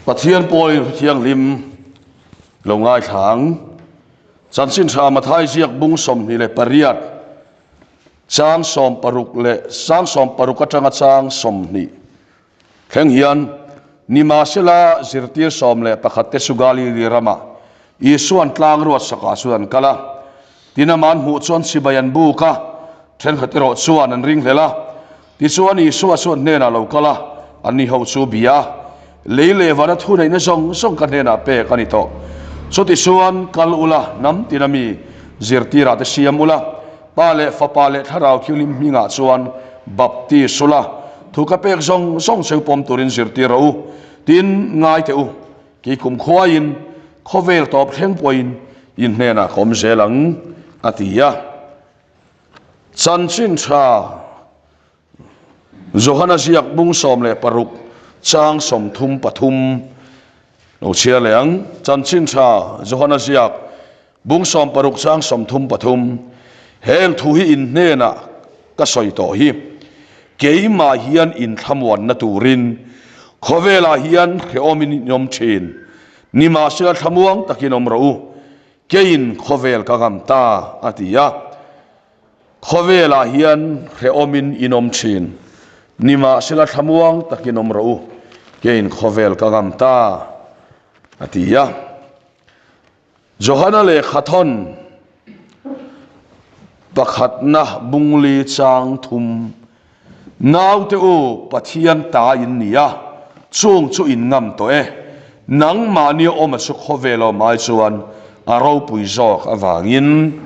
Pathian pawhin Thianghlim lo ngaithla ang. Chanchin tha Mathai ziak bung 28 chang 60 leh chang 60 atanga chang 20 thleng hian Nimahsela zirtir 11 te chu Galili ramah Isua'n tlang ruat sakah chuan an kal a. Tin amah an hmuh chuan chibai an buk a, thenkhat erawh chuan an ringhlel a. Tichuan Isua chuan hnenah lo kal a, anni ho chu bia a, Lei leh vana thuneihna zawng zawng ka hnenah pek a ni tawh. Chutichuan kal ula, hnam tina mi zirtirah te siam ula, Pa leh Fapa leh Thlarau Thianghlim hmingah chuan baptis ula, thu ka pek zawng zawng cheu pawm turin zirtir rawh u. Tin, ngai teh u, kei kumkhuaiin khawvel tawp thleng pawhin in hnenah ka awm zel ang, a ti a. Chanchin tha Johana ziak bung 16 chang 33 lo chhiar leh ang. Chanchin tha Johana ziak bung 60 chang 33 Heng thu hi in hnenah ka sawi tawh hi. Keimah hian inthlamuanna turin khawvelah hian hrehawmin in awm thin. Nimahsela thlamuang takin awm rawh u. Keiin khawvel ka ngam ta, a ti a. Khawvelah hian hrehawmin in awm thin. Nimahsela thlamuang takin awm rawh u, keiin khawvel ka ngam ta, a ti a. Johana lehkhathawn pakhatna bungli chang thum, Naute u, Pathian ta in ni a, chung chu in ngam tawh e. Nangmahni awm a chu khawvel awm ai chuan a ropui zawk avangin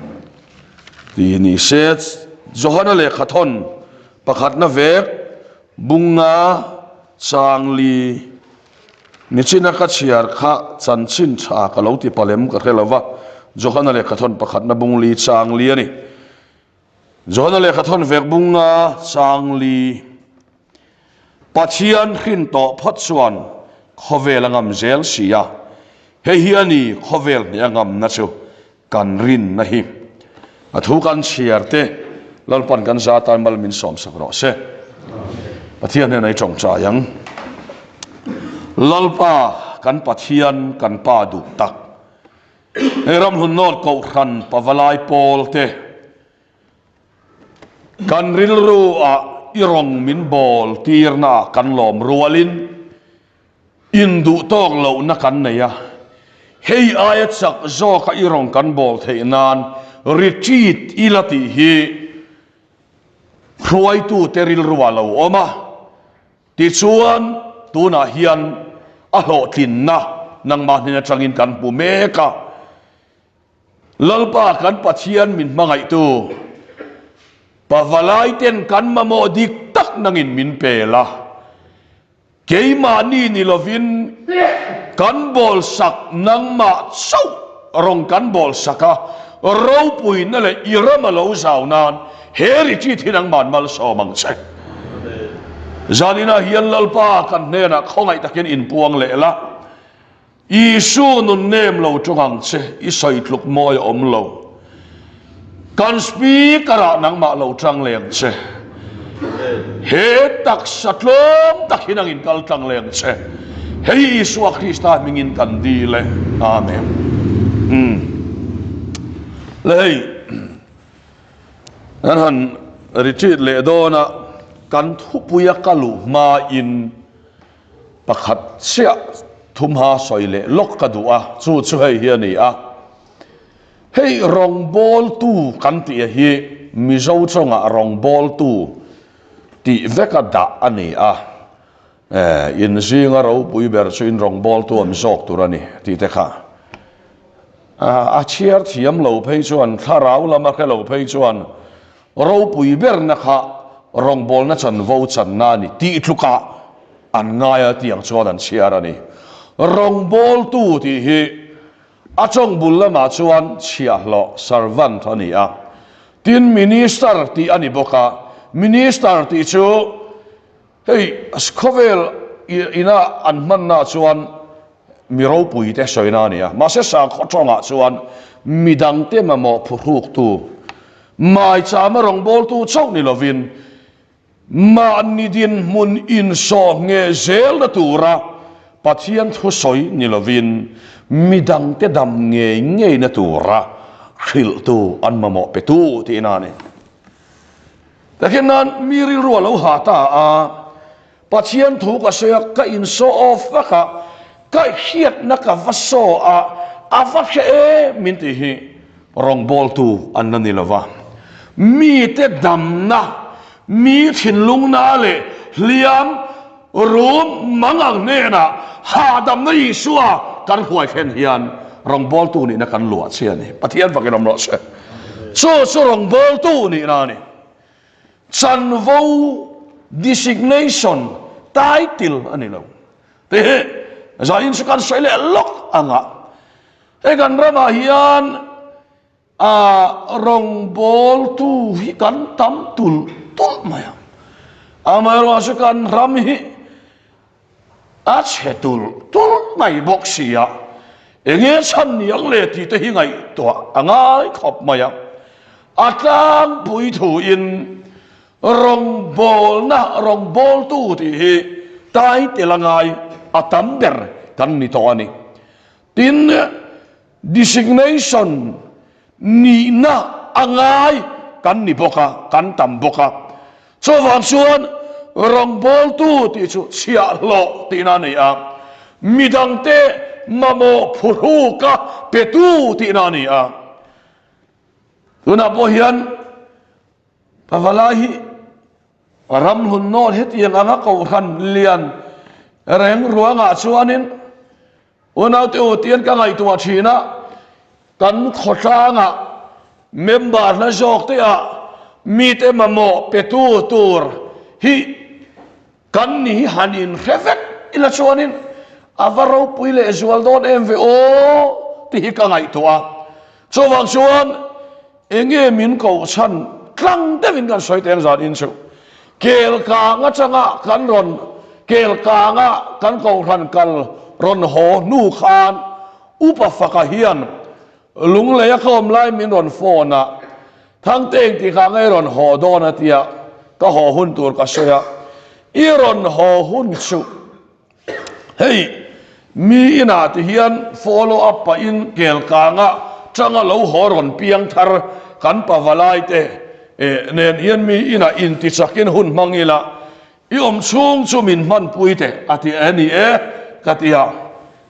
ti ni se. Johana lehkhathawn pakhatna vek bunga changli Nichina ka chhiar kha chanchin tha ka lo ti palem ka hre lo va, Johana lehkhathawn pakhatna bungli changli a ni. Johana lehkhathawn vek bunga changli Pathian hrin tawh phawt chuan khawvel a ngam zel si a, hei hi a ni khawvel hneh a ngamna chu kan rinna hi. A thu kan chhiar te Lalpan kan za tan mal min sawmsak rawh se. Pathian hnenah i tawngtai ang. Lalpa kan Pathian kan Pa duh tak. Hei ramhlun nawt kohhran pavalai pawl te kan rilru ah i rawng min bawl tirna ah kan lawm rualin induh tawk lohna kan nei a, hei aia chak zawka i rawng kan bawl theih nan retreat ila tih hi hruaitute rilru ah lo awm a. Tichuan, tunah hian a hlawhtlinna nangmah hnen atangin kan hmu mek a. Lalpa kan Pathian min hmangaihtu, Pavalai ten kan mamawh dik tak nangin min pel a. Keimahni ni lovin kan bawlsak nangmah chauh rawng kan bawlsak a, ropuina leh i ram a lo zau nan he retreat hi nangmah malsawm ang che. Zaninah hian Lalpa kan hnenah khawngaih takin inpuang leh la, Isu nun nem lo tawng ang che, i sawi tluk mawi a awm lo. Kan Speaker-ah nangmah lo tang leh ang che. He taksa tlawm tak hi nangin kal tlang leh ang che. Hei Isua Krista hmingin kan dil e. Amen. Umm. Le hei. Kan han retreat leh dawn a, kan thupuia ka luh hmain pakhat chiah thumha sawi leh lawk ka duh a, chu chu hei hi a ni a. Hei rawngbawltu kan tih a hi Mizo chawngah rawngbawltu tih veka dah a ni a, inzinga ropui ber chu in rawngbawltu awm zawk tur a ni tih te kha. A chhiar thiam lo phei chuan, thlarau lama hre lo phei chuan ropui berna kha rawngbawlna chanvo channa a ni tih tlukah an ngai a tiang chuan an chhiar a ni. Rawngbawltu tih hi a tawng bul lamah chuan chhiahhlawh, servant, a ni a. Tin, minister tih a ni bawk a, minister tih chu Hei khawvel ina an hmanna chuan mi ropui te sawina a ni a, mahse sakhaw tawngah chuan midangte mamawh phuhruktu, maichama rawngbawltu chauh ni lovin mahni dinhmun insawh ngheh zelna tura. Pathian thusawi ni lovin midangte dam ngei ngeina tura hrilhtu an mamawh petu tihna a ni. Takin nan mi rilru a lo ha ta a, Pathian thu ka sawi a, ka in saw off vak a, ka hriatna ka va saw a, a va hre em min tih hi rawngbawltu an la ni lo va. Mite damna, mi thinlungna leh hliam rum mangang hnenah hahdamna Isua kan hruai thlen hian rawngbawltu nihna kan luah che a ni. Pathian fakin awm rawh se. Chu chu rawngbawltu nihna a ni. Chanvo designation, title a ni lo. Tih hi zain chu kan sawi leh lawk ang a. Hei kan ramah hian a rawngbawltu hi kan tam tulh tulh mai a. Amaherawhchu chu kan ram hi A chhe tulh tulh mai bawk si a, enge chhan ni ang le tih te hi ngaihtuah a ngai khawp mai a. A tlangpui thuin rawngbawlna, rawngbawltu tih hi title a ngai a tam ber kan ni tawh a ni. Tin, Designation nihna a ngai kan ni bawk a, kan tam bawk a. Chuvang chuan rawngbawltu tih chu chhiahhlawh tihna a ni a, midangte mamawh phuhruka petu tihna a ni a. Tunah pawh hian Pavalai hi ramhlun nawr hetiang anga kohhran lian reng ruangah chuanin Unaute u tian ka ngaihtuah thin a, kan khawtlangah member hla zawk te ah mite mamawh petu tur hi kan ni hi han inhre vek ila chuanin a va ropui leh zual dawn em ve aw tih hi ka ngaihtuah a. Chuvang chuan enge min koh chhan tlang deuhin kan sawi teng zan in chu kel kang atanga kan rawn kel kanga kan kohhran kal rawn haw hnu khan upa faka hian lunglei a ka awm lai min rawn phone a, Thangte engti kha nge i rawn haw dawn a tia ka haw hun tur ka sawi a, i rawn haw hun chu Hei, mi inah ti hian follow up pahin Kelkanga tanga lo haw rawn piang thar kan pavalai te nen hian mi inah intichakin hun hmang ila, i awm chhung chu min hmanpui teh a ti e ni e ka ti a,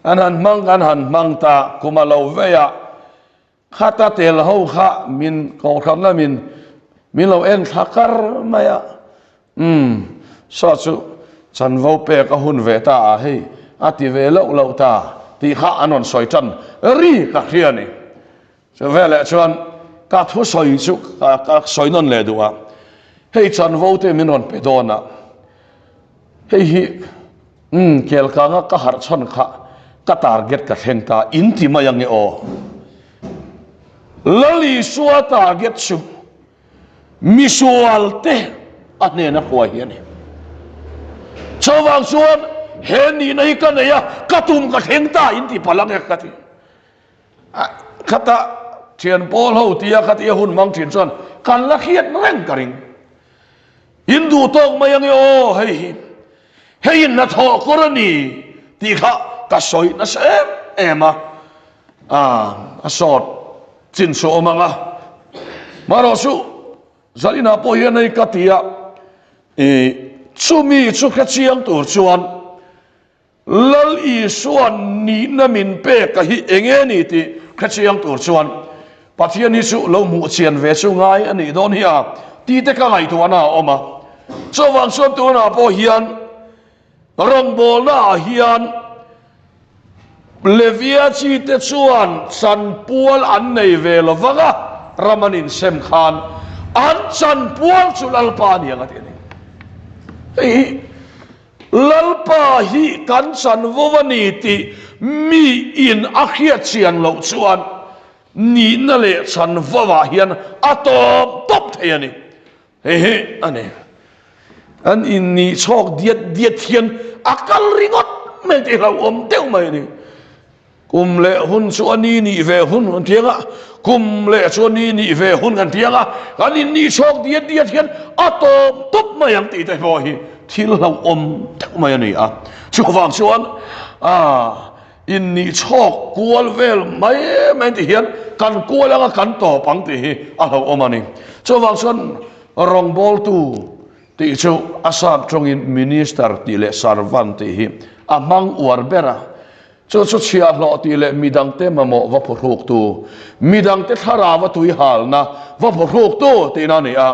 kan han hmang kan han hmang ta kum a lo vei a. Khata tel ho kha min kohhran lamin min lo en thla kar mai a, umm saw chu chanvo pek a hun ve ta a hei a ti ve loh loh ta tih kha an rawn sawi tan ri ka hria a ni. Chu veleh chuan ka thusawi chu ka sawi nawn leh duh a, hei chanvo te min rawn pe dawn a, Hei hi umm kelkanga ka harh chhan kha ka target ka thleng ta in ti mai ange aw. Lal Isua target chu misual te a hnena hruai hi a ni. Chuvang chuan he nihna hi ka nei a, ka tum ka thleng ta in ti palh ange ka ti. Khata thian pawl ho tia khatia hun hmang thin chuan kan la hriat reng ka ring. In duh tawk mai ange aw hei hi hei in hnathawh kawr a ni tih kha ka sawi nasa em em a, a sawt chin chu awm ang a, marawh chu zaninah pawh hian hei ka ti a, chumi chu hrechiang tur chuan Lal Isua'n nihna min pek a hi eng nge ni tih hrechiang tur chuan Pathian hi chu lo hmuh chian ve chu ngai a nih dawn hi a tih te ka ngaihtuahna a awm a. Chuvang chuan tunah pawh hian rawngbawlna ah hian Levia chi te chuan chanpual an nei ve lo vang a, ram an insem khan an chanpual chu Lalpa a ni ang a ti a ni. Hei hi Lalpa hi kan chanvo a ni tih mi in a hriat chian loh chuan nihna leh chanvo ah hian a tawp tawp thei a ni. Hei hi a ni. An innih chhawk diat diat hian a kal ringawt mai tih hlauhawm deuh mai a ni. Kum leh hun chu a ni nih ve hun kan ti ang a, kum leh chu a ni nih ve hun kan ti ang a, kan innih chhawk diat diat hian a tawp tawp mai ang tih te pawh hi thil hlauhawm deuh mai a ni a. Chuvang chuan. A innih chhawk kual vel mai mai ti hian kan kual anga kan tawp ang tih hi a hlauhawm a ni. Chuvang chuan rawngbawltu tih chu a sap tawngin minister tih leh servant tih hi a hmang uar ber a. Chu chu chhiahhlawh tih leh midangte mamawh va phuhruktu, midangte thlarau a tui halna va phuhruktu tihna a ni a.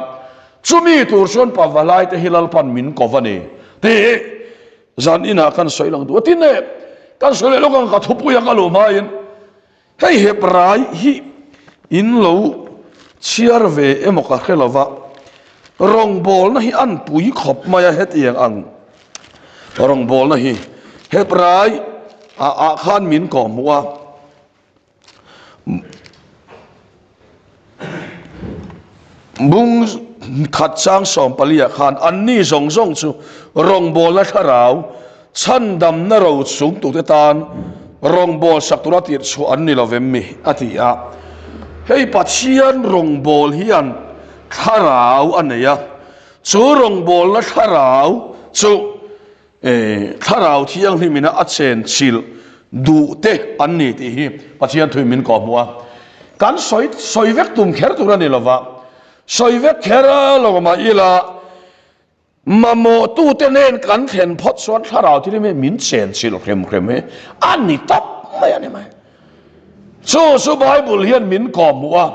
Chumi tur chuan Pavalaite hi Lalpan min ko va ni tih zan inah kan sawi lang duh a. Tin e, kan sawi leh lawk ang ka thupui a ka luh hmain hei Hebrai hi in lo chhiar ve emaw ka hre lo va, rawngbawlna hi an pui khawp mai a hetiang ang rawngbawlna hi Hebrai ah khan min kawhhmuh a. Bung khat chang sawmpaliah khan anni zawng zawng chu rawngbawlna thlarau chhandamna ro chung tute tan rawngbâwl sak tura tirh chhuah an ni lo vem mi? a ti a. Hei Pathian rawngbâwl hian thlarau a nei a, chu rawngbâwlna thlarau chu Thlarau Thianghlimina a chen chilh duh te an ni tih hi Pathian thuin min kawhhmuh a. Kan sawi sawi vek tum kher tur a ni lova, sawi vek kher lo mah ila mamawhtute nen kan thlen phawt chuan Thlarau Thianghlim hi min chen chilh hrem hrem hi a ni tawp mai a ni mai. Chu chu Bible hian min kawhhmuh a,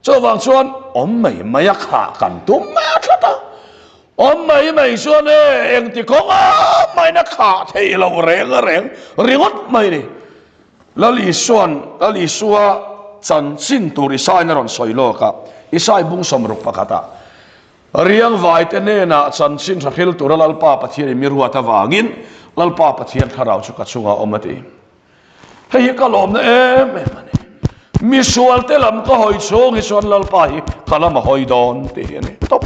chuvang chuan awm mai mai a khah kan tum mai a tlat a. Awm mai mai chuan e, engti kawnga main a khah theih loh reng reng ringawt mai ni. Lal Isua'n Lal Isua chanchin tur Isaiin a rawn sawi lawk a, Isai bung 61 ah, Riangvaite hnenah chanchin tha hril tura Lalpa Pathianin mi ruat avangin Lalpa Pathian thlarau chu ka chungah a awm a ti. Hei hi ka lawmna em em a ni. Misualte lam ka hawi chhung hi chuan Lalpa hi ka lam a hawi dawn tih hi a ni tawp.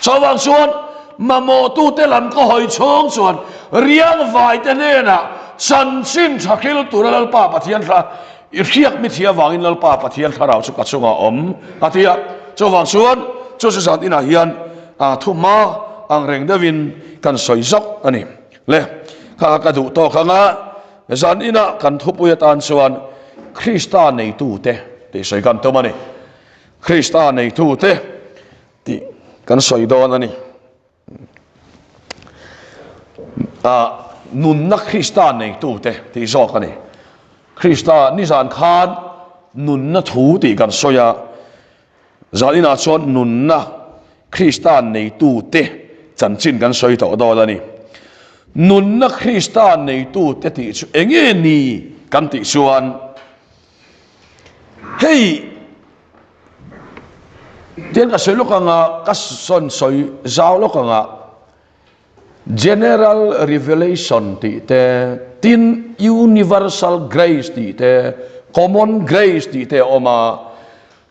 Chuvang chuan mamawhtute lam ka hawi chhung chuan riangvaite hnenah chanchin tha hril tura Lalpa Pathian thla i hriak mi thih avangin Lalpa Pathian thlarau chu ka chungah a awm a ti a. Chuvang chuan chu chu zan inah hian thuhma ang reng deuhin kan sawi zawk a ni. Le, kha ka duh tawk ang a, zan inah kan thupui atan chuan Krista neitute tih sawi kan tum a ni. Krista neitute tih kan sawi dawn a ni. Ah, nunna Krista neitute tih zawk a ni. Krista nizan khan nunna thu tih kan sawi a, Zaninah chuan nunna Krista neitute chanchin kan sawi tawh dawn a ni. Nunna Krista neitute tih chu eng nge ni kan tih chuan hei tiang ka sawi lawk anga ka sawn sawi zau lawk anga General Revelation tih te, tin Universal Grace tih te, Common Grace tih te a awm a.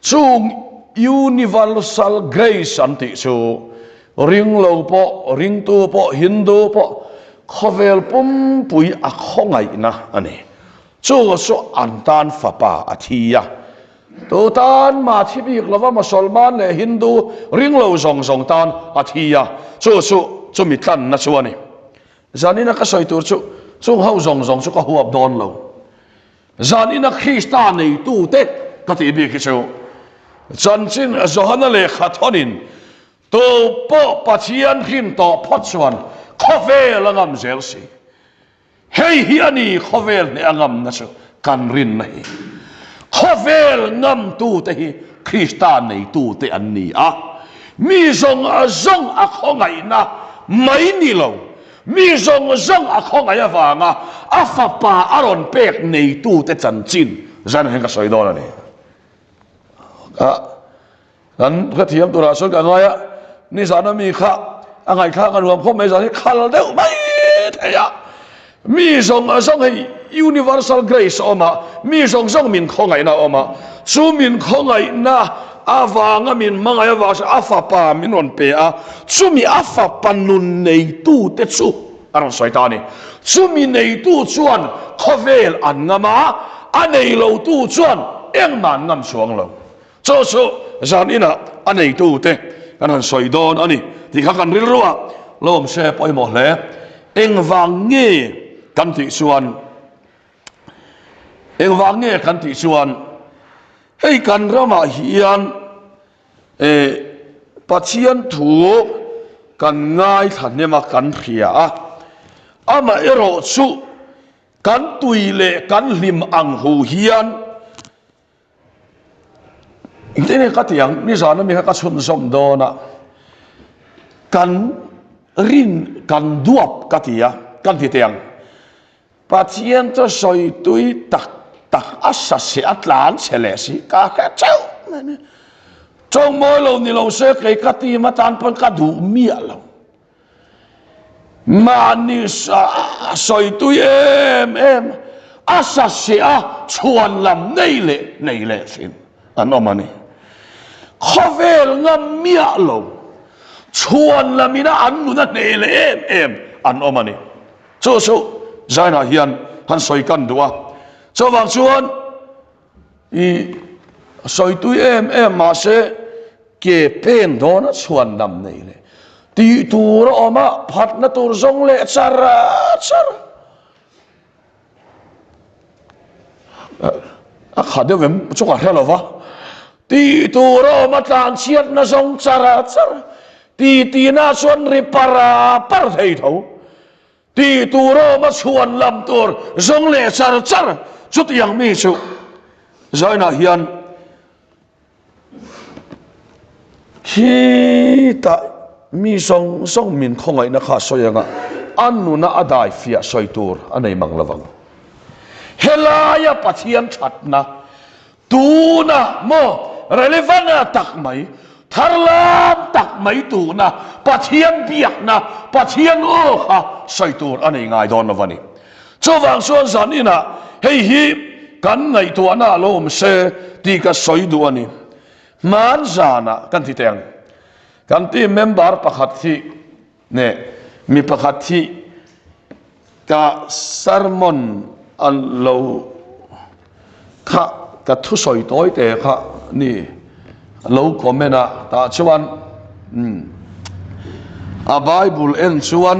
Chung Universal Grace an tih chu ringlo pawh, ringtu pawh, Hindu pawh khawvel pumpui a khawngaihna a ni. Chu chu an tan fapa a thi a. Tu tan mah thi bik lova Mosolman leh Hindu ringlo zawng zawng tan a thi a, chu chu chumi tlanna chu a ni. Zanina ka sawi tur chu chung ho zawng zawng chu ka huap dawn lo. Zanina Krista neitute ka tih bik hi chu chanchin Johana lehkha thawnin tu pawh Pathian hrim tawh phawt chuan khawvel a ngam zel si. Hei hi a ni khawvel hneh a ngamna chu kan rinna hi. Khawvel ngamtute hi Krista neitute an ni a. Mi zawng zawng a khawngaihna mai ni lo, mi zawng zawng a khawngaih avanga a fapa a rawn pek neitute chanchin zan hian ka sawi dawn a ni. Kan hrethiam turah chuan ka ngai a, nizana mi kha a ngaihthlak a nuam khawp mai zan hi khal deuh mai thei a, mi zawng zawng hei universal grace a awm a, mi zawng zawng min khawngaihna a awm a, chu min khawngaihna avanga min hmangaih avang chuan a fapa min rawn pe a, chumi a fapa nun neitute chu a rawn sawi ta a ni. Chumi neitu chuan khawvel an ngam a, a neilotu chuan engmah an ngam chuang lo. Chu chu zan inah a neitute kan han sawi dawn a ni tih kha kan rilru a, lawmse pawimawh hle. Engvang nge Kan tih chuan engvang nge kan tih chuan hei kan ramah hian eh Pathian thu kan ngaithla hnem a kan hria a, amaherawh chu kan tui leh kan hlim ang hu hian Engtin nge ka ti ang? Nizan ami kha ka chhunzawm dawn a, kan rin kan duap ka ti a, kan ti teh ang. Pathian chu sawi tui tak tak a sa si a tlan chhe leh si ka hre cheuh mai ni. Chawngmawi lo ni lo se kei ka team atan pawn ka duh miah lo. Mahni sawi tui em em a sa si a chhuan lam nei leh nei leh thin an awm a ni. Khawvel ngam miah lo chhuan lamina an nun a hneh leh em em an awm a ni. Chu chu Zainah hian han sawi kan duh a. Chuvang chuan I sawi tui em em mahse ke pen dawna chhuan dam nei leh tih tur a awm a, phatna tur zawng leh char char a kha deuh em chu ka hre lo va, tih tur a awm a tlan chhiatna zawng char char ti tina chuan ri par par thei tho. Tih tur awm a chhuan lam tur zawng leh char char chutiang mi chu Zainah hian khitah mi zawng zawng min khawngaihna kha a sawi anga a nuna a dai fiah sawi tur a nei mang lovang. Helaia Pathian thatna Tuna maw relevant a tak mai, tharlam tak mai tuna Pathian biakna, Pathian aw kha sawi tur a nei ngai dawn lo a ni. Chuvang chuan zan inah hei hi kan ngaihtuahna a lo awm se tih ka sawi duh a ni. Hman zanah kan ti teh ang. Kan team member pakhat hi Neh, mi pakhat hi ka sermon a lo kha ka thusawi tawi te kha ni lo comment a, tah chuan umm a bible en chuan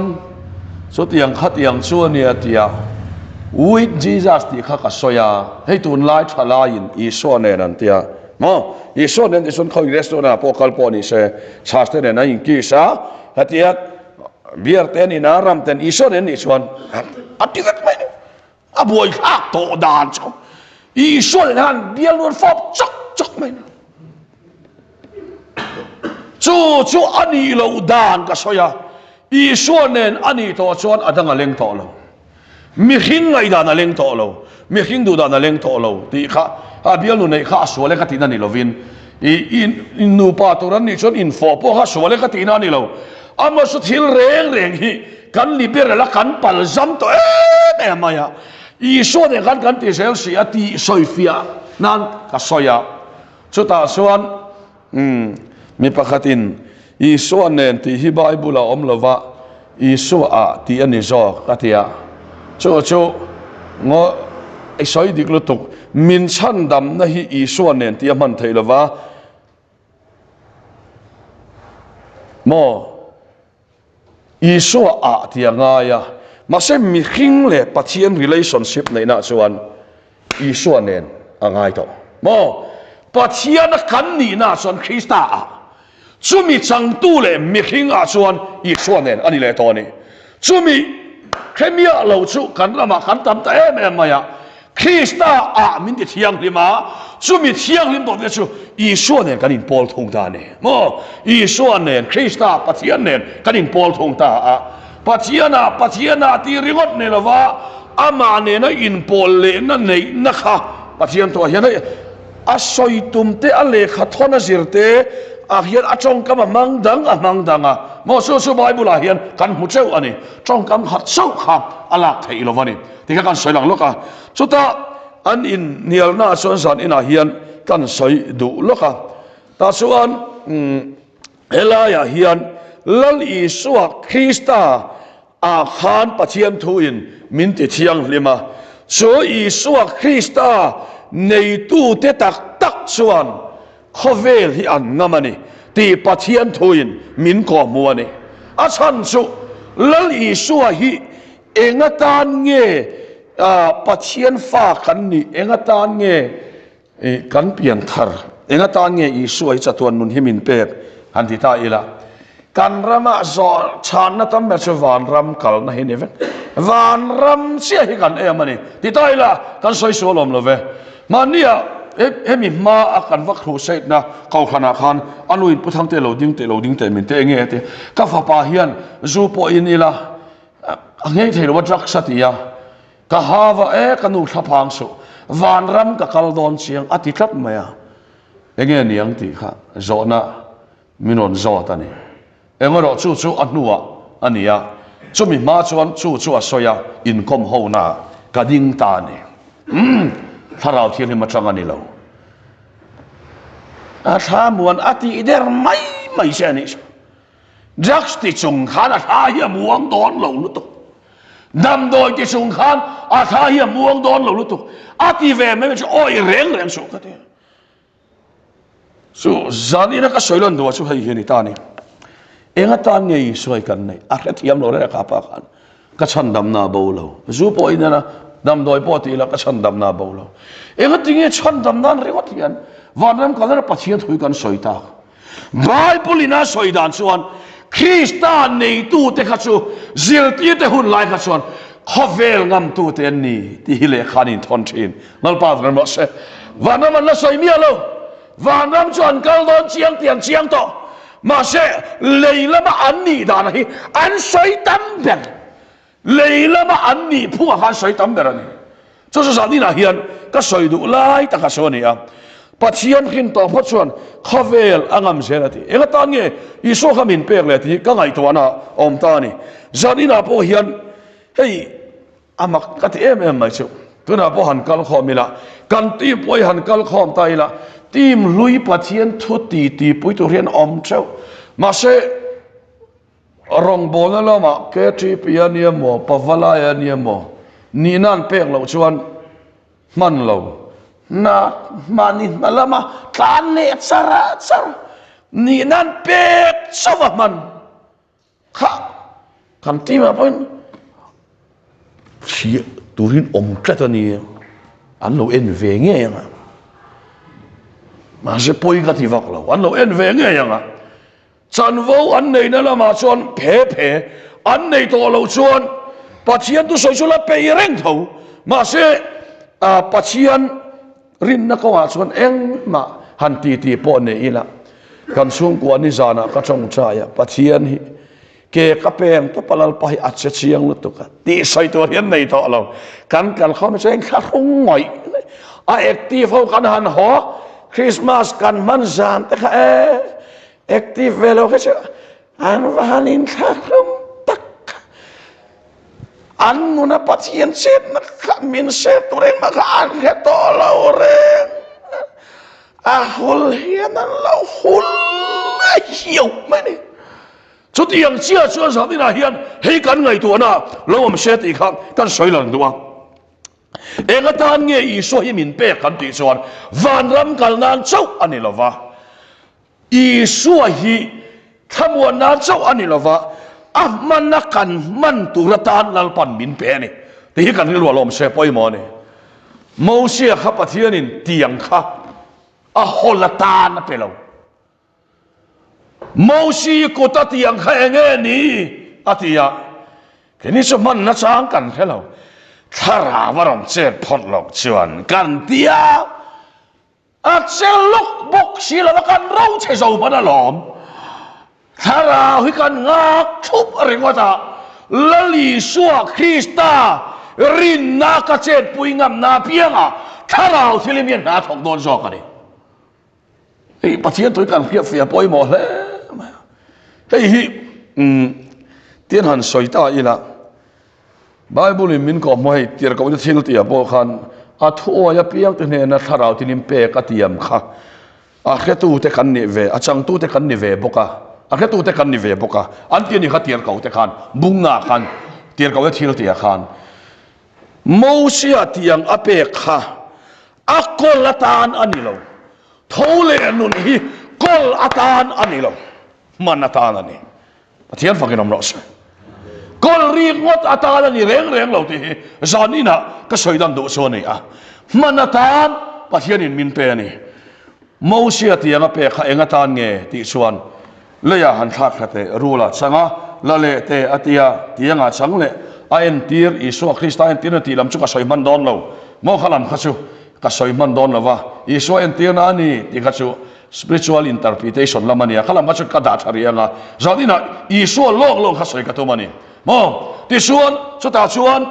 chutiang khatiang chu a nia tia with Jesus tih kha ka sawi a, hei tunlai thalaiin Isua nen an tia maw, Isua nen tih chuan khawi restaurant ah pawh kal pawh ni se church te nen an inkiss a, Hetia beer te an in a, ram te an Isua nen nih chuan a ti vek mai ni. A buai thlak tawh dan chu Isua nen khan bial nuan fawp chak chak mai ni. Chu chu a nih loh dan ka sawi a, Isua nen a nih tawh chuan a dang a leng tawh lo. Mihring ngaihdan a leng tawh lo, mihring duhdan a leng tawh lo tih kha a bialnu neih kha a sual e ka tihna ni lovin i in nupa tur an nih chuan infawh pawh kha sual e ka tihna a ni lo. Amasu thil reng reng hi kan liberal a kan pal zam tawh em em mai a, Isua nen khan kan ti zel si a tih sawifiah nan ka sawi a, chutah chuan Umm, mi pakhatin Isua nen tih hi Bible a awm lova, Isua ah tih a ni zawk a ti a. Chu chu ngaw i sawi dik lutuk, min chhandamna hi Isua nen tih a hman theih lova maw? Isua ah tih a ngai a, mahse mihring leh Pathian relationship neihna chuan Isua nen a ngai tawh maw? Pathiana kan nihna chuan Krista ah, chumi changtu leh mihring ah chuan Isua nen a ni leh tawh a ni. Chumi hre miah lo chu kan ramah kan tam ta em em mai a, Krista ah min ti thianghlim a, chumi thianghlim tawh te chu Isua nen kan inpawl thung ta a ni maw? Isua nen, Krista Pathian nen kan inpawl thung ta a, Pathianah Pathianah tih ringawt nei lova amah nena inpawl lehna neihna kha Pathian tawh hian hei a sawi tum te a lehkha thawn a zir te ah hian a tawngkam a hmang dang a hmang dang a maw? Chu chu Bible ah hian kan hmu teuh a ni, tawngkam khat chauh kha a lak theih lo a ni. Ti kha kan sawi lang lawk a, chutah an inhnialna chuan zan inah hian kan sawi duh lawk a, tah chuan helaiah hian Lal Isua Krista ah khan Pathian thuin min ti thianghlim a, chu Isua Krista neitute tak tak chuan Khawvel hi an ngam a ni tih Pathian thuin min kawhhmu a ni. A chhan chu Lal Isua hi Eng atan nge Pathian fa kan nih? Eng atan nge kan pian thar? Eng atan nge Isua hi chatuan nun hi min pek? Han ti ta ila. Kan ramah zawh chhanna tam ber chu vanram kalna hi ni vek. Vanram chiah hi kan em a ni. Ti ta ila kan sawi sual awm lo ve. Mahnia hemi hma a kan va crusade na kohhranah khan a nu in Pu Thangte lo ding teh lo ding teh min teh nge ti. Ka fapa hian zu pawh in ila a nghei thei lo a drugs a ti a. Ka hava e ka nu thlaphang suh vanram ka kal dawn chiang a ti tlat mai a. Enge niang tih kha zawhna Min rawn zawt a ni. Engawrawh chu chu a hnuah a ni a, chumi hma chuan chu chu a sawi a, inkawm hona ka ding ta a ni. Umm, Thlarau Thianghlim atang a ni lo. A thla muan a tih der mai mai che a nih chu. Drugs ti chung khan a thla hi a muang dawn lo lutuk. Damdawi ti chung khan a thla hi a muang dawn lo lutuk. A ti ve mai mai chu awi reng reng suh ka ti. Chu zan ina ka sawi lan duh chu hei hi a ni ta a ni. Eng atan nge Isua hi kan neih? A hrethiam lo reng a kha pa khan. Ka chhandamna a bo lo. Zu pawh in ena damdawi pawh ti ila ka chhandamna a bo lo. Eng ati nge chhandam nan ringawt hian vanram kalna Pathian thu hi kan sawi tak? Bible in a sawi dan chuan Krista neitute kha chu zirtirte hun lai kha chuan khawvel ngamtute an ni tih hi lehkha an inthawn thin. Lalpa vang rawh se. Vanram an la sawi miah lo. Vanram chu an kal dawn chiang tih an chiang tawh. Mahse lei lama an nih dan hi an sawi tam ber. Lei lama an nih phungah khan sawi tam ber a ni. Chu chu zan inah hian ka sawi duh lai taka sawi a ni a. Pathian hrin tawh phawt chuan khawvel a ngam zel a ti. Eng atan nge Isua kha min pek leh tih hi ka ngaihtuahna a awm ta a ni. Zan inah pawh hian hei a mak ka ti em em mai chu. Tunah pawh han kal khawm ila, kan team pawh hi han kal khawm ta ila, team hlui Pathian thu ti ti pui tur hian awm theuh. Mahse, Rawngbawlna lamah KTP a nia maw, Pavalai a nia maw, nihna an pek loh chuan hman lo. Hna hmani hna lama tlan leh char char nihna an pek chauh a hman kha kan team ah pawhin thliah turin awm tlat a ni an lo en ve ngei ang a mahse pawi ka ti vak lo an lo en ve ngei ang a. Chanvo an neihna lamah chuan phe phe an nei tawh loh chuan Pathian thusawi chu la peih reng tho. Mahse, Pathian rinna kawngah chuan engmah han ti tih pawh nei ila, kan chhungkua nizanah ka tawngtai a, Pathian hi ke ka peng tawp a, Lalpa hi a che chiang lutuk a tih sawi tur hi an nei tawh lo. Kan kalkhawm hi chuan inthlahrung ngawih a active ho kan han haw, Christmas kan hman zan te kha e, Active ve lo kha chu an va han inthlak hlum tak kha. An nuna Pathian chetna kha min ser tur engmah kha an hre tawh lo reng. A hul hian an lo hul a hiau mai ni. Chutiang chiah chuan zaninah hian hei kan ngaihtuahna lo awm se tih kha kan sawi lang duh a. Eng atan nge Isua hi min pek kan tih chuan vanram kal nan chauh a ni lova. Isua hi thlamuan nan chauh a ni lova, a hmana kan hman tur atan Lalpan min pe a ni tih hi kan rilru a lawm se pawimawh a ni. Mosia kha Pathianin tiang kha a hawl atan a pe lo. Mosi kut a tiang kha eng nge ni? a ti a. Keini chu hman nachang kan hre lo. Thlarau a rawn chet phawt loh chuan kan ti a. A che lawk bawk si lo a, kan ro chhe zo hman alawm. Thlarau hi kan nghak thup ringawt a, Lal Isua Krista rinna ka chetpui ngamna apiangah Thlarau thil hi mi a hna thawk dawn zawk a ni. Hei Pathian tui kan hriat fiah pawimawh hle mai a. Hei hi tian han sawi ta ila, Bible in min kawhhmuh hei tirhkohna thil tih ah pawh khan a thuawi apiang te hnena thlarau tinin pek a tiam kha a hretute kan nih ve, a changtute kan ni ve bawk a, a hretute kan ni ve bawk a, an ti a ni kha tirhkoh te khan bungna ah khan tirhkohna thil tih ah khan Mosia tiang a pek kha a kawl atan a ni lo, tho leh nun hi kawl atan a ni lo, hman atan a ni. Pathian fakin awm rawh se. Kawl Hman rik ngawt atan a ni reng reng lo tih hi zan inah ka sawi dan duh chu a ni a. Hman atan Pathianin min pe a ni. Mosia tiang a pek kha eng atan nge tih chuan leiah han thlak thla teh, rula chang a, la leh teh a ti a, tiangah chang leh a entir, Isua Krista entirna tih lam chu ka sawi hman dawn lo. Maw kha lam kha chu ka sawi hman dawn lo va, Isua entirna a ni tih kha chu Spiritual interpretation lam a nia, kha lam kha chu ka dah tha rih anga, zan inah Isua lawk lawk kha sawi ka tum a ni. Maw? Tichuan, chutah chuan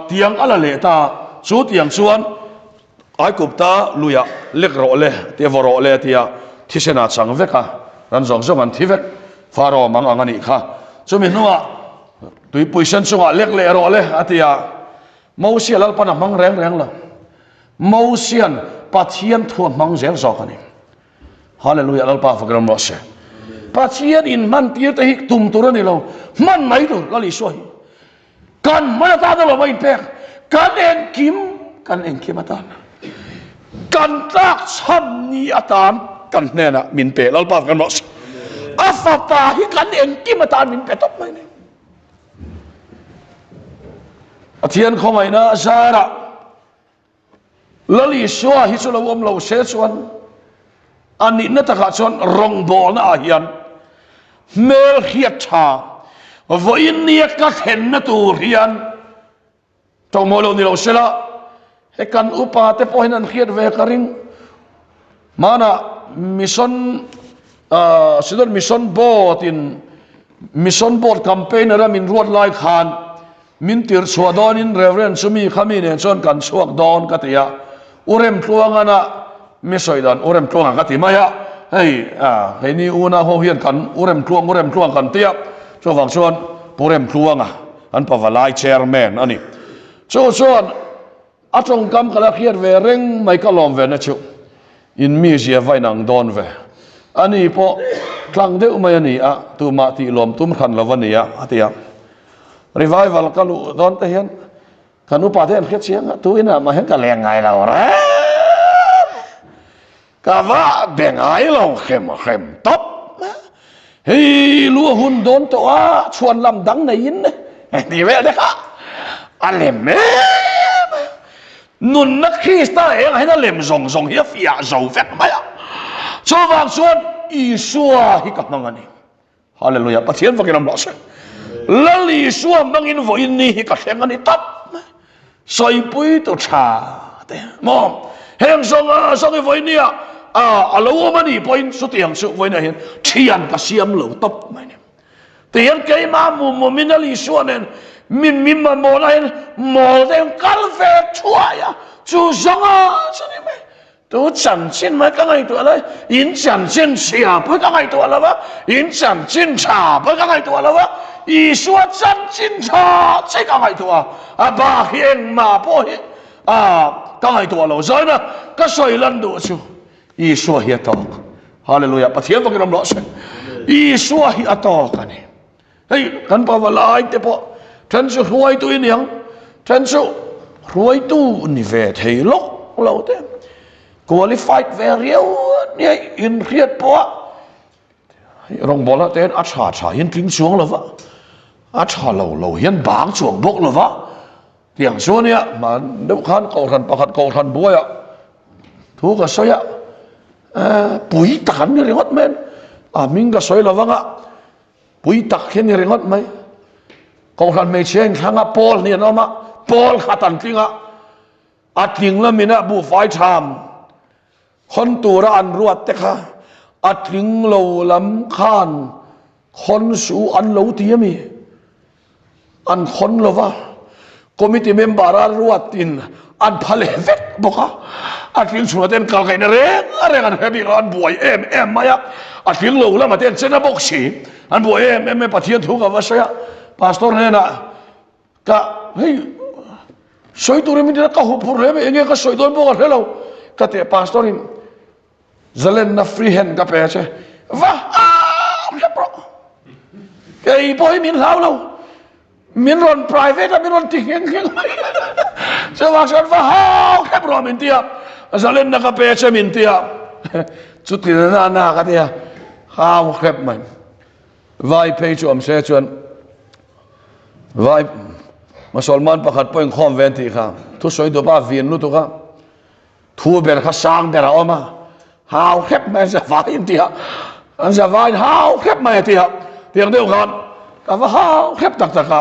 tiang a la leh ta, chu tiang chuan Aikupta luiah lek rawh le tia vaw rawh le tia thisen ah chang vek a, ran zawng zawng an thi vek, Pharaoh mang ang a nih kha. Chumi hnuah tuipui sen chungah lek leh rawh le a ti a, Mosia Lalpan a hmang reng reng lo. Mosian Pathian thu a hmang zel zawk a ni. Hallelujah Lalpa fak ram rawh se. Pathian in hman tir te hi tum tur a ni lo, hman mai tur Lal Isua hi. Kan hman atan a lo a inpek, kan engkim kan engkim atan kan tlak chhan ni atan kan hnenah min pe Lalpa fak ram rawh se. A fapa hi kan engkim atan min pe tawp mai a ni. Pathian khawngaihna a zarah Lal Isua hi chu lo awm lo se chuan a nihna takah chuan rawngbawlna ah hian hmel hriat tha vawiin nia ka thlenna tur hian Tawngmawi lo ni lo se la, he kan upa te pawh hian an hriat ve ka ring. Hmanah Mission Synod Mission Board in Mission Board campaigner a min ruat lai khan min tir chhuah dawnin Reverend chu mi kha mi nen chuan kan chhuak dawn ka ti a, U Remtluangana mi sawi dan U Remtluanga ka ti mai a, hei keini unau ho hian kan U Remtluang U Remtluang kan ti a, chuvang chuan Pu Remtluanga An pavalai chairman a ni. Chu chuan a tawngkam ka la hriat ve reng mai ka lawm ve na chu in mizia va inang dawn ve. A ni pawh tlang deuh mai a ni a, tumah tih lawm tum hran lo a ni a, a ti a. Revival ka luh dawn te hian kan upa te an hre chiang a, tu inah mah hian ka leng ngai lo reng. Ka va be ngai lo hrem hrem tawp. Hei lu a hun dawn tawh a, chhuan lam dang neiin ti vel te kha a lem em a. Nunna Krista engah hian a lem zawng zawng hi a fiah zo vek mai a. Chuvang chuan Isua hi ka hmang a ni. Hallelujah Pathian vakin awm rawh se. Lal Isua hmangin vawiin ni hi ka thleng a ni tawp mai. Sawipui tu tha te maw heng zawnga zawng i vawiin ni ah a lo awm a nih pawhin chutiang chu vawiin ah hian thian ka siam lo tawp mai ni. Tihian keimah mum mumin Lal Isua nen min mi mamawhna hian mawl deuh kal ve thuai a chu zawnga chu ni mai. Tu chanchin mai ka ngaihtuah lo, in chanchin chhia pawh ka ngaihtuah lo va, in chanchin tha pawh ka ngaihtuah lo va, Isua chanchin tha che ka ngaihtuah a, a bak hi engmah pawh hi a ka ngaihtuah lo. Zaina ka sawi lan duh chu Isua hi a tawk. Hallelujah, Pathian vakin awm rawh se. Isua hi a tawk a ni. Hei kan pa valai te pawh then chu hruaitu i niang, then chu hruaitu ni ve thei lawk lo te, qualified ve riau a nia inhriat pawh a rawngbawlna te hian a tha tha hian tling chuang lo va, a tha lo lo hian bang chuang bawk lo va, tiang chu a nia hman deuh khan kohhran pakhat kohhran buaiah thu ka sawi a, pui tak an ni ringawt mai a, hming ka sawi lo vang a. Pui tak hi a ni ringawt mai. Kohhran hmeichhia inthlang a, pawl hnih an awm a, pawl khat an tling a, a tling lamin a buhfai tham khawn tura an ruat te kha a tling lo lam khan khawn suh an lo ti a mi? An khawn lo va, committee member a ruatin an pha leh vek bawk a, a tling chhunah te an kal ngaihna reng reng an hre bik lo, an buai em em mai a, a tling lo lamah te an chen a bawk si, an buai em em mai, Pathian thu ka va sawi a, pastor hnenah ka hei sawi turin min ti a, ka huphurh hle mai, enge ka sawi dawn pawh ka hre lo, ka ti a, pastor in Zalenna free hand ka pe che va hrep rawh kei pawh hi min hlau lo min rawn private a min rawn ti ngheng ngheng mai chuvang chuan va hau hrep rawh min ti a zalenna ka pe che min ti a chuti na na ka ti a hau hrep mai vai phei chu awm se chuan. Vai Mosolman pakhat pawh inkhawm ve an tih kha thusawi dupa vin lutuk a, thu ber kha sang ber a awm a, hau hrep mai an zavai an ti a, an zavaiin hau hrep mai a ti a, tiang deuh khan ka va hau hrep tak tak a.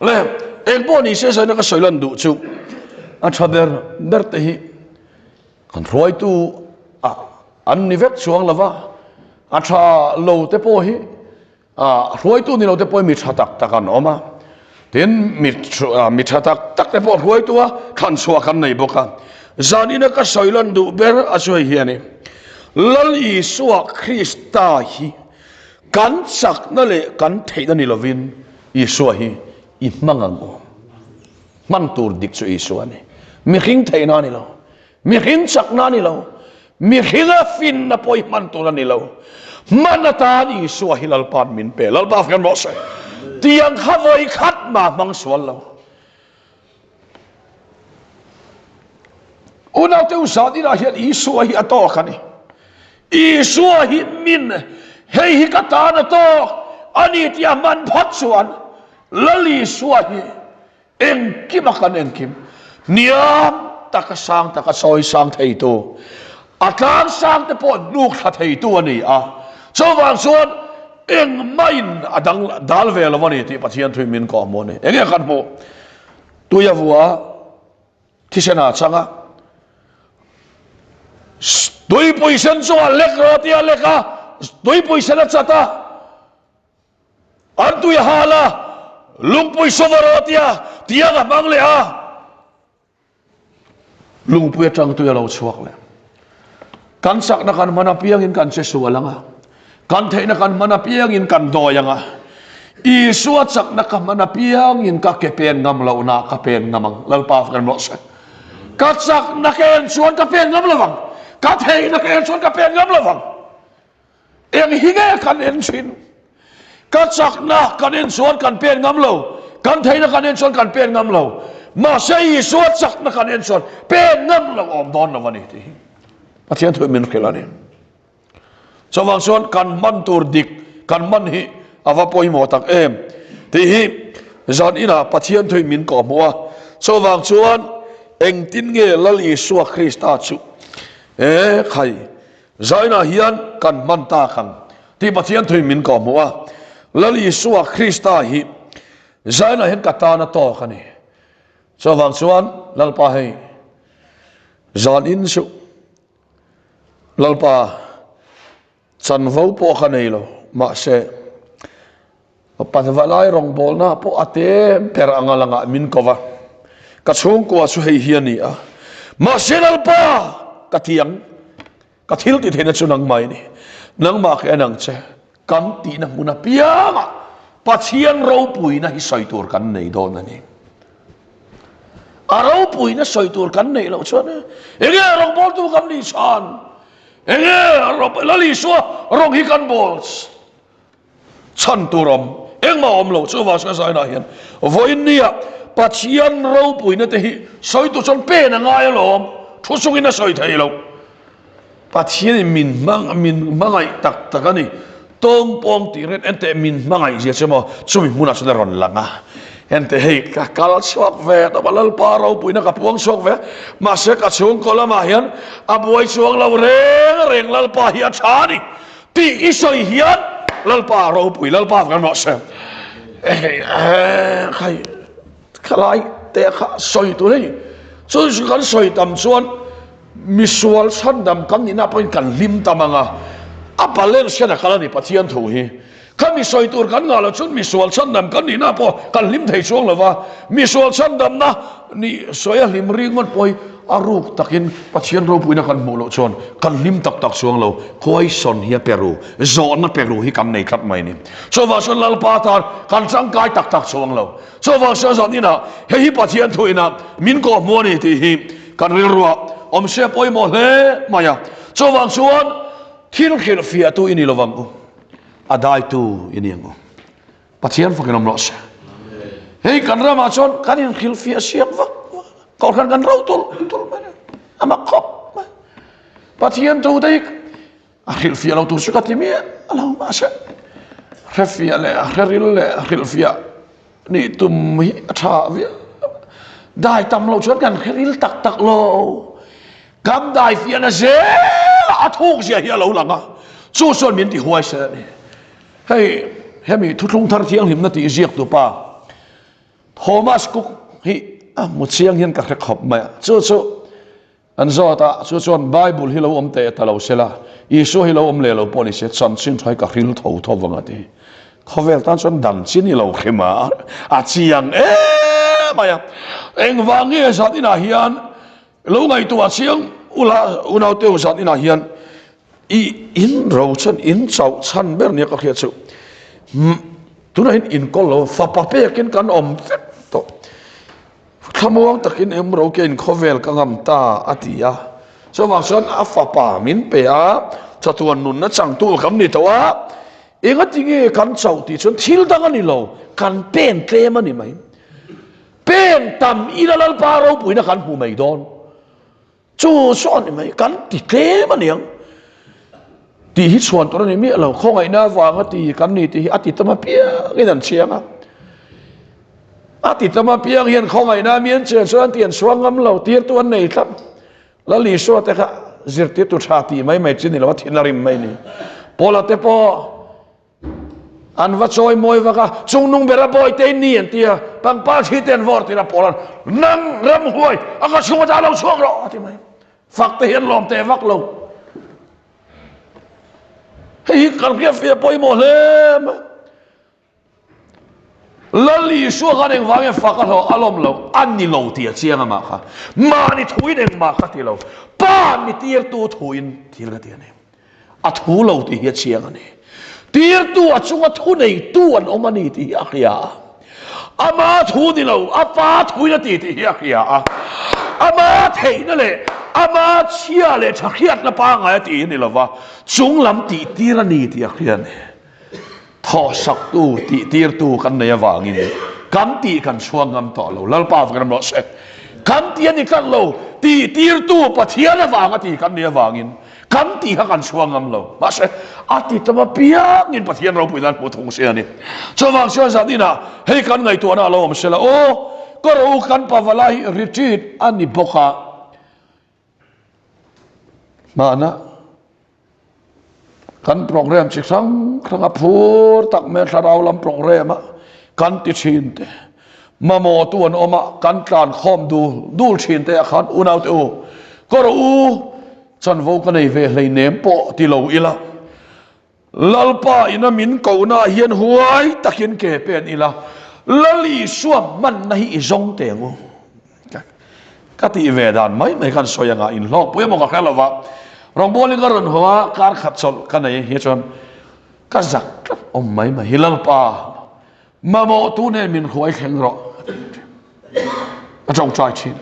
Le eng pawh ni se saina ka sawi lan duh chu a tha ber ber te hi kan hruaitu ah an ni vek chuang lo va, a tha lo te pawh hi A hruaitu ni lote pawhin mi tha tak tak an awm a, tin mi mi tha tak tak te pawh hruaitu a thlan chhuah kan nei bawk a. Zanina ka sawi lan duh ber a chu hei hi a ni, Lal Isua Krista hi kan chakna leh kan theihna ni lovin Isua hi i hmang ang u. Hman tur dik chu Isua a ni. Mihring theihna a ni lo. Mihring chakna a ni lo, mihringa finna pawh hi hman tur a ni lo. Hman atan Isua hi Lalpa'n min pe. Lalpa fak rawh se. Tiang kha vawi khat mah hmang sual lo. Unaute u zan inah hian Isua hi a tawk a ni. Isua hi min, hei hi ka tan a tawk a ni tih a hman phawt chuan Lal Isua hi Engkim a kan engkim hniam taka sang taka sawi sang theitu, a tlang sang te pawh hnuk thla theitu a ni a, chuvang chuan engmahin a dang dal ve lo a ni tih Pathian thuin min kawh hmuh a ni. Enge kan hmuh? Tui a vua, thisen a chang a, tuipui sen chu a lek rawh tih a lek a, tuipui sen a chat a, An tui a hal a, lungpui sawva rawh tia tiang a hmang leh a, lungpui atang tui a lo chhuak leh. Kan chakna kan hman apiangin kan che sual ang a, kan theihna kan hman apiangin kan dawi ang a, Isua chakna ka hman apiangin ka ke pen ngam lohna ka pen ngam ang. Lalpa kan rawh se. Ka chakna ka en chuan ka pen ngam lovang, ka theihna ka en chuan ka pen ngam lovang. Eng hi nge kan en thin? Ka chakna kan en chuan kan pen ngam lo, kan theihna kan en chuan kan pen ngam lo, mahse Isua chakna kan en chuan pen ngam lo awm dawn lo a ni tih hi Pathian thu min hrilh a ni. Chuvang chuan kan hman tur dik kan hman hi a va pawimawh tak em tih hi zan inah Pathian thu min kawhhmuh a. Chuvang chuan engtin nge Lal Isua Krista chu e khai Zainah hian kan hman tak ang tih Pathian thuin min kawhhmuh a. Lal Isua Krista hi Zainah hian ka tan a tawk a ni. Chuvang chuan Lalpa hei zan in chu Lalpa chanvo pawh ka nei lo mahse Patvalai rawngbawlna pawh a te ber anga langah min ko va, ka chhungkua chu hei hi a ni a, mahse Lalpa ka ti ang, ka thil ti theihna chu nangmah i ni, nangmah ka en ang che, kan tihna hmun apiangah Pathian ropuina hi sawi tur kan nei dawn a ni. A ropuina sawi tur kan neih loh chuan enge rawngbawltu kan nih chhan, enge Lal Isua rawng hi kan bawl Chhan tur awm engmah awm lo chu vang zainah hian vawiin nia Pathian ropuina te hi sawi tur chuan pen a ngai alawm thu chungin a sawi thei lo. Pathianin min hmang min hmangaih tak tak a ni. Tawng pawng tih ret enteh min hmangaih zia chu maw chumi hmunah chuan a rawn lang a. Enteh hei ka kal chhuak ve tawp a Lalpa ropuina ka puang chhuak ve mahse ka chhungkaw lamah hian a buai chuang lo reng reng Lalpa hi a tha a ni. Tih i sawi hian Lalpa ropui Lalpa kan rawh se. Khai khalai te kha sawi tur hei chu chu kan sawi tam chuan misual chhandam kan nihna pawhin kan hlim tam ang a, a balance hian a kal a ni Pathian thu hi. Kha mi sawi tur kan ngah loh chuan misual chhandam kan nihna pawh kan hlim thei chuang lo va, misual chhandamna nih sawi a hlim ringawt pawh hi a ruk takin Pathian ropuina kan hmuh loh chuan kan hlim tak tak chuang lo. Question hi a pe ru, zawhna pe ru hi kan nei tlat mai ni. Chuvang chuan Lalpa tan kan tangkai tak tak chuang lo. Chuvang chuan zan inah hei hi Pathian thu inah min kawhhmuh a ni tih hi kan rilruah awmse pawimawh hle mai a. Chuvang chuan thil hrilhfiahtu i ni lovang u, a daitu i ni ang u. Pathian fakin awm rawh se. Hei kan ramah chuan kan inhrilhfiah siak vak vak a, kohhran kan ro tulh tulh mai a, a mak khawp mai. Pathian thu te hi a hrilhfiah lo tur chu ka ti miah lo mahse hrefiah leh a hreril leh a hrilhfiah. Nih tum hi a tha viau. Dai tam lo chuan kan hre ril tak tak lo. Kan dai fiahna zel a thuk zia hi a lo lang a, chu chuan min ti huai sel a ni. Hei hemi thuthlung thar thianghlimna tih ziak tu pa Thomas Cook hi a hmu chiang hian ka hre khawp mai a, chu chu An zawt a, chu chuan Bible hi lo awm teh ta lo sela, Isua hi lo awm leh lo pawh ni se, chanchin tha hi ka hril tho tho vang a ti. Khawvel tan chuan dang chi ni lo hrim a, a chiang em mai a. Engvang nge zan inah hian lo ngaihtuah chiang ula, unaute u zan inah hian i in ro chuan in chauh chhan ber nia ka hriat chu. Tunah hian inkawl lo, fapa pekin kan awm vek tawh. Thlamuang takin em rokein khawvel ka ngam ta, a ti a. Chuvang chuan a fapa min pe a, chatuan nunna changtu kan ni tawh a, engati nge kan chauh tih chuan thil dang a ni lo, kan pen tlem a ni mai. Pen tam ila Lalpa ropuina kan hmu mai dawn. Chu chu a ni mai, kan ti tlem a niang tih hi chhuan tur a ni miah lo, khawngaihna avanga ti kan ni tih hi a ti tam apiangin an chiang a, a ti tam apiang hian khawngaihna mi an chen chuan an ti an chhuang ngam lo, tirtu an nei tlat. Lal Isua te kha zirtirtu tha tih mai mai chi ni lo, a thin a rim mai ni. Paula te pawh An va chawi mawi vak a, chungnung bera bawite in ni an ti a, pangpar thi te an vawr tir a, Paula'n, Nang ramhuai, a ka chhung ata lo chhuak rawh, a ti mai. Fak te hian lawm teh vak lo. Hei hi kan hriatfiah pawimawh hle mai. Lal Isua khan engvang nge fak a hlawh a lawm lo? A ni lo tih a chiang amah kha. Mahni thuin engmah ka ti lo. Pa mi tirtu thuin thil ka ti a ni. A thu lo tih hi a chiang a ni. Tirtu a chunga thu neitu an awm a ni tih hi a hria a. Ama thu ni lo, a pa thuin a ti tih hi a hria a. Ama theihna leh ama chhia leh tha hriatna pangngai a tih hi a ni lo va, chunglam tihtir a ni tih a hria a ni. Thawhsaktu, tihtirtu kan nei avangin kan tih kan chhuang ngam tawh lo. Lalpa avangin ram rawh se. Kan tih a ni tlat lo, tihtirtu Pathian avanga tih kan nih avangin kan tih kha kan chhuang ngam lo. Mahse, a ti tam apiangin Pathian ropui nan hmu thung se a ni. Chuvang chuan zan inah hei kan ngaihtuahna a lo awm se la, aw, ka ro kan pavalai hi retreat a ni bawk a, hmana Kan program chi hrang hrang a phur tak mai a thlarau lam program a kan ti thin te, mamawh tu an awm a kan tlan khawm dul dul thin te ah khan unau te u ka rawh u chanvo ka nei ve hleinem pawh ti lo ila Lalpa ina min kohna ah hian huai takin ke pen ila Lal Isua hmanna hi i zawng teh ang u. Ka tih ve dan mai mai khan sawi anga inhlawkpui emaw ka hre lo va, rawngbawlin ka rawn haw a, kar khat chawlh ka nei hi chuan ka zak tlat awm mai mai hi Lalpa mamawhtu nen min hruai thleng rawh ka tawngtai thin.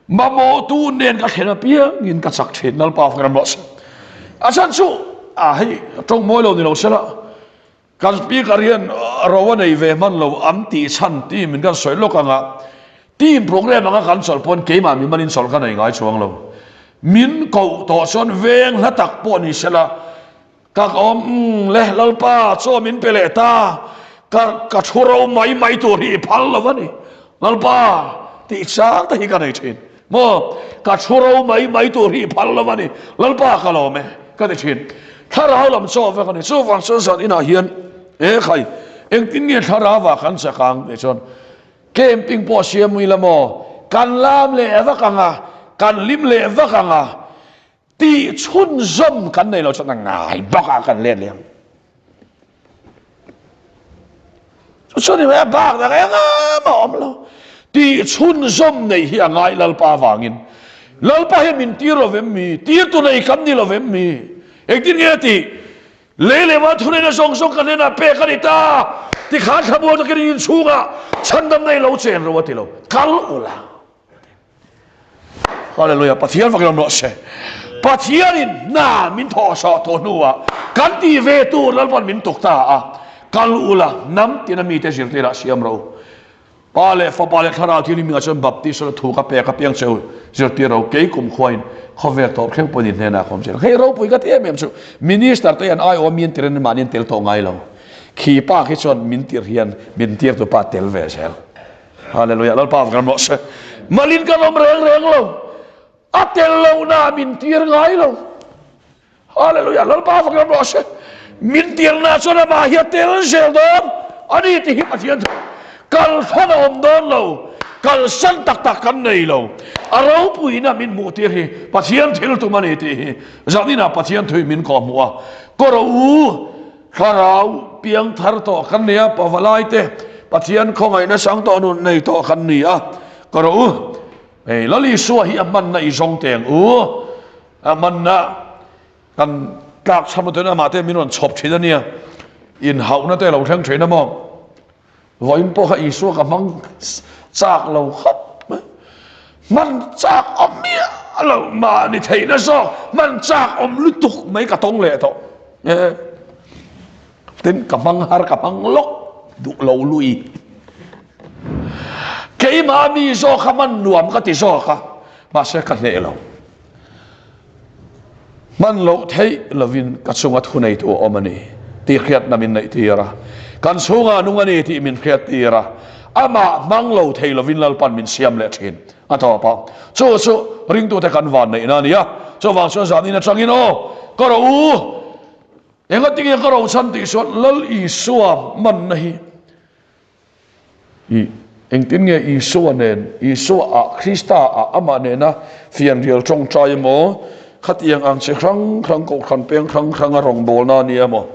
Mamawhtu nen ka thlen apiangin ka chak thin Lalpa fak ram rawh se. A chhan chu a hei tawng mawi lo ni lo sela Kan speaker hian ro a nei ve hman lo an tih chhan team in kan sawi lawk ang a, team program anga kan chawlh pawn keimah mi manin chawlh ka nei ngai chuang lo. Min koh tawh chuan veng hla tak pawh ni sela ka awm umm le Lalpa chaw min pe leh ta, ka ka thu ro mai mai tur hi i phal lo a ni Lalpa tih chang te hi ka nei thin. Maw? Ka thu ro mai mai tur hi i phal lo a ni. Lalpa ka lawm e, ka ti thin. Thlarau lam chaw vek a ni. Chuvang chuan zan inah hian e khai, engtin nge thlarauah kan chak ang tih chuan camping pawh siam ila maw? Kan lam leh vak ang a, kan hlim leh vak ang a, Tih chhunzawm kan nei lo chuan a ngai bak ah kan let leh ang. Chu chu ni mai a bak dang engah mah a awm lo. Tih chhunzawm nei hi a ngai Lalpa avangin. Lalpa hian min tir lo vem mi? Tirtu nei kan ni lo vem mi? Engtin nge a tih? Lei leh van thuneihna zawng zawng kan hnenah pek a ni ta. Tikhan thlamual takin in inchhungah chhandamna i lo chen ro a ti lo. Kal ula. Hallelujah Pathian fak lam rawh se Pathianin hna min thawh sawh tawh hnuah kan tih ve tur Lalpan min tuk ta a kal ula hnam tina mite zirtirah siam rawh u Pa leh Fapa leh Thlarau Thianghlim hmingah chuan baptism thu ka pek apiang che u zirtir rawh u kei kum khuain khawvel tawp thleng pawhin in hnenah ka awm zel hei ropui ka ti em em chu Minister te hian aiawh mi an tir in mahni an tel tawh ngai lo. Khi pa khi chuan min tirh hian min tirtu pa tel ve zel. Hallelujah Lalpa kan rawh se. Malin kan awm reng reng lo. A tel lohna min tir ngai lo. Hallelujah Lalpa fak ram rawh se. Min tirna chuan amah hi a tel zel dawn a ni tih hi Pathian thu. Kal hran a awm dawn lo. Kalsan tak tak kan nei lo. A ropuina min hmuh tir hi Pathian thil tum a ni tih hi zaninah Pathian thu hi min kawhhmuh a. Kaw rawh u, thlarau piang thar tawh kan ni a, pavalai te Pathian khawngaihna sang tawh nun nei tawh kan ni a. Kaw rawh u, hei Lal Isua hi a hmanna i zawng teng u. A hmanna kan tlak chhan lutuk in amah te min rawn chhawp thin a nia. Inhauhna te a lo thleng thin a maw? Vawiin pawh kha Isua ka hmang chak lo khawp mai. Hman chak awm miah lo mahni theihna zawk hman chak awm lutuk mai ka tawng leh tawh. Tin ka hmang har ka hmang lawk duh lo lui. Keimah mi zawk kha hman nuam ka ti zawk a, mahse ka hneh lo. Hman loh theih lovin ka chunga thuneitu a awm a ni tih hriatna min neihtir a, kan chhungah nung a ni tih min hriattir a, amah hmang lo thei lovin Lalpan min siam leh thin a tawp a. Chu chu ringtute kan van neihna a ni a, chuvang chuan zanin atangin aw ka ro u, engatinge ka ro chhan tih chuan Lal Isua hmanna hi I engtin nge Isua nen, Isua ah, Krista ah, amah nena fianrial tawngtai emaw, khatiang ang chi hrang hrang kohhran peng hrang hranga rawngbawlna a ni emaw,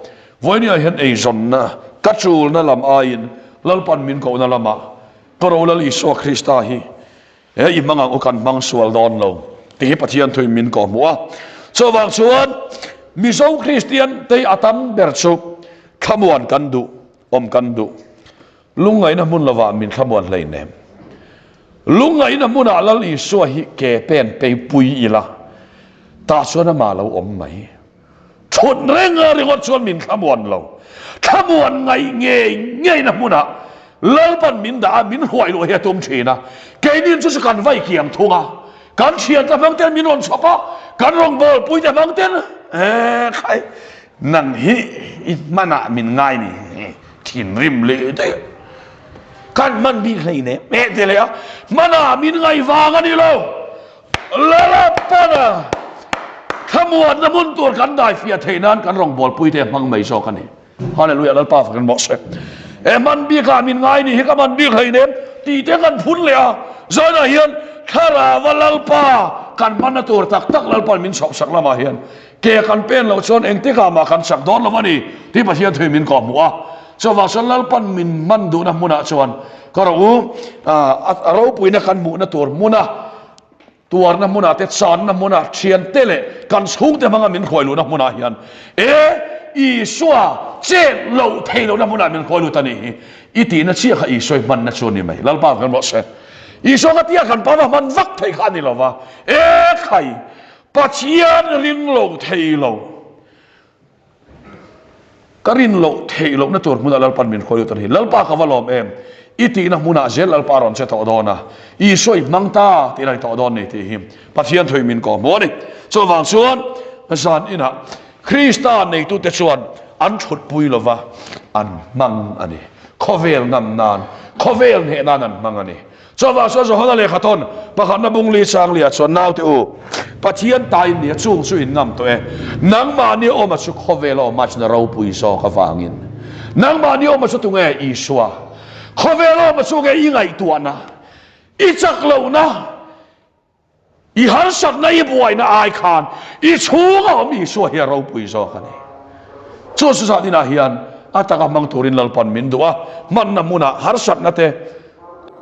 vawinia hian eizawnna, ka chulna lam aiin Lalpan min kohna lamah ka ro Lal Isua Krista hi he i hmang ang u kan hmang sual dawn lo tih hi Pathian thuin min kawhhmuh a. Chuvang chuan Mizo Kristian te a tam ber chu thlamuan kan duh. Awm kan duh. Lungngaihna hmun lovah min thlamuan hleinem. Lungngaihna hmunah Lal Isua hi ke pen peipui ila, tah chuan amah lo awm mai. Thut reng a ringawt chuan min thlamuan lo. Thlamuan ngaih ngei ngeina hmunah Lalpan min dah a, min hruai luah hi a tum thin a. Keinin chu chu kan vai kiang thung a. Kan thiante hmang ten min rawn chhawp a, kan rawngbawlpui te hmang ten eh khai nang hi i hmanah min ngai ni thinrim leh daih kan hman bik hlei nem eh ti leh a hmanah min ngai vang a ni lo Lalapana thlamuanna hmun tur kan daifiah theih nan kan rawngbawlpui te hmang mai zawk a ni. Hallelujah Lalpa fakin mawh se. E man bik ah min ngai ni hi ka man bik hlei nem ti te kan phun leh a zainah hian thlarava Lalpa kan hmanna tur tak tak Lalpan min chhawp sak lamah hian ke kan pen loh chuan engtikah mah kan chak dawn lo a ni tih Pathian thui min kawhhmuh a chuvang chuan Lalpan min hman duhna hmunah chuan ka ro u a ropuina kan hmuhna tur hmuna Tuarna hmunah te, channa hmunah, thiante leh kan chhungte hmanga min hruai luhna hmunah hian e Isua chet loh thei lohna hmunah min hruai lut a nih hi. I tihna chiah kha Isua i hmanna chu a ni mai. Lalpa kan rawh se. Isua ka tia kan pa va hman vak thei kha a ni lo va. E khai, Pathian ring lo thei lo. Ka rin loh theih lohna tur hmunah Lalpan min hruai lut a ni. Lalpa ka va lawm em? I tihna hmunah zel Lalpa a rawn che tawh dawn a, Isua i hmang ta tih a ni tawh dawn ni tih hi Pathian thuin min kawhhmuh a ni. Chuvang chuan zan inah Krista neitute chuan an thutpui lova an hmang a ni. Khawvel ngam nan, khawvel hneh nan an hmang a ni. Chuvang chuan Johana lehkha thawn pakhatna bung li chang liah chuan naute u, Pathian ta in nia chung chu in ngam tawh e. Nangmahni awma chu khawvela awm a chuna ropui zawk avangin. Nangmahni awma chu tunge Isua? Khawvela awma chu nge i ngaihtuahna, i chak lohna, I harsatna i buaina ai khan i chhunga awm Isua hi a ropui zawk a ni. Chu chu zan inah hian a taka hmang turin Lalpan min duh a, hmanna hmunah harsatna te,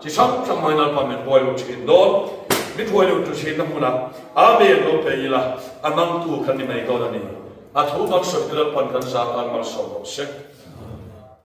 chi hrang hrang hmangin Lalpan min buai lut thin dawn, min hruai lut tu thinna hmunah Amen lo pe ila, a hmangtu kan ni mai dawn a ni. A thu kan sawi te Lalpan kan zah tan malsawm rawh se.